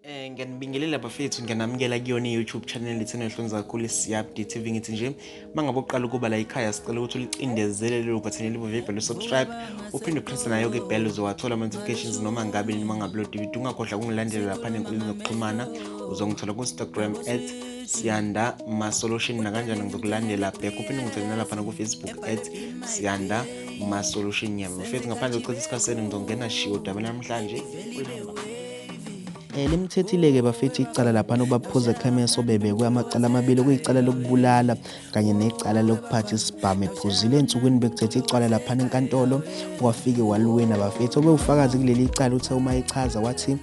Ngiyanibingelela bafethu, ngiyanamukela kuyona i-YouTube channel lethu enohlonze kakhulu, Siyabdi TV. Ngithi nje mangabe uqala ukuba la ekhaya, sicela ukuthi ulicindezele lelo button elibomvu elibhalwe subscribe, uphinde upresse nayo-ke ibell, uzowathola ama-notifications noma ngabe noma ngabe video. Ungakhohlwa ukungilandela lapha nenkundleni zokuxhumana, uzongithola ku-Instagram @SiyandaMasolution, nakanjani ngizokulandela back. Uphinde ungithole nalaphana ku-Facebook @SiyandaMasolution. Nyama bafethu, ngaphandle kokuchitha isikhathi senu, ngizongena shiwo udaba namhlanje. Limthethile-ke bafethu icala laphana uBaba Phuzekhemisi, obebekwe amacala amabili, okuyicala lokubulala kanye necala lokuphatha isibhamu ephuzile. Ensukwini bekuthethe icala laphana enkantolo, wafike waliwina bafethu. Obewufakazi kuleli cala uthe uma echaza wathi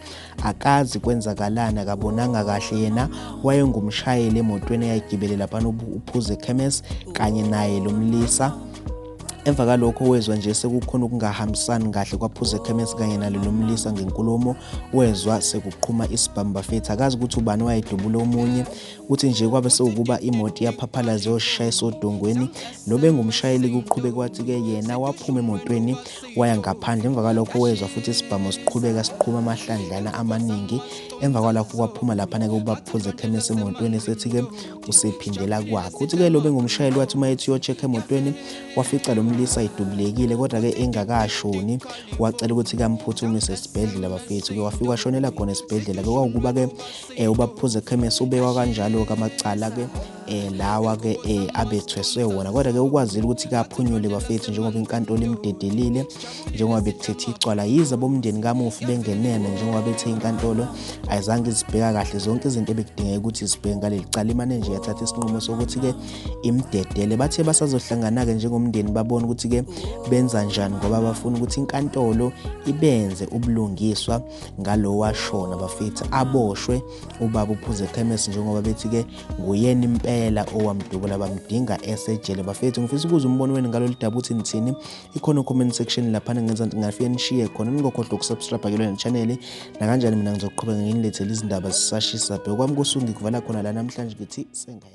akazi kwenzakalani, akabonanga kahle, yena wayengumshayeli emotweni eyayigibele laphana uPhuzekhemisi kanye naye lo mlisa. Emva kalokho wezwa nje sekukhona ukungahambisani kahle kwaPhuzekhemisi kanye nalo lo mlisa ngenkulumo, wezwa sekuqhuma isibhamu bafethu, akazi ukuthi ubani wayedubula omunye. Uthi nje kwabe sekukuba imoto iyaphaphalaza yoshayisa odongweni, nobengumshayeli kuqhubeka wathi-ke yena waphuma emotweni waya ngaphandle. Emva kwalokho wezwa futhi isibhamu siqhubeka siqhuma amahlandlana amaningi. Emva kwalokho kwaphuma laphana-ke uBaba Phuzekhemisi emotweni, esethi-ke usephindela kwakhe. Uthi-ke lo bengumshayeli wathi uma ethi uyo-check-a emotweni, wafica lo mlisa idubulekile kodwa-ke engakashoni, wacela ukuthi kamphuthumise esibhedlela bafethu-ke, wafika washonela khona esibhedlela-ke. Kwawukuba-ke uBaba Phuzekhemisi ubekwa kanjalo-ke amacala-ke lawa-ke abethweswe wona, kodwa-ke ukwazile ukuthi kaphunyule bafethu, njengoba inkantolo imdedelile njengoba bekuthethe icala. Yize bomndeni kamufi bengeneme, njengoba bethe inkantolo ayizange izibheka kahle zonke izinto ebekudingeka ukuthi zibheke ngaleli cala, imane nje yathatha isinqumo sokuthi-ke imdedele. Bathe basazohlangana-ke njengomndeni, babone ukuthi-ke benza njani, ngoba bafuna ukuthi inkantolo ibenze ubulungiswa ngalo washona bafethu, aboshwe ubaba uPhuzekhemisi, njengoba bethi-ke nguyena impela owamdubula, bamdinga esejele bafethu. Ngifisa ukuza umbono wenu ngalolu daba, uthi nithini? Ikhona comment section laphana ngenzansi, ngingafike nishiye khona. Ningakhohlwa ukusubscribe kulona channel. Nakanjani mina ngizoqhubeka nginilethele izindaba zisashisa. Bhekwami kusuke ngikuvala khona la namhlanje, ngithi sengaya.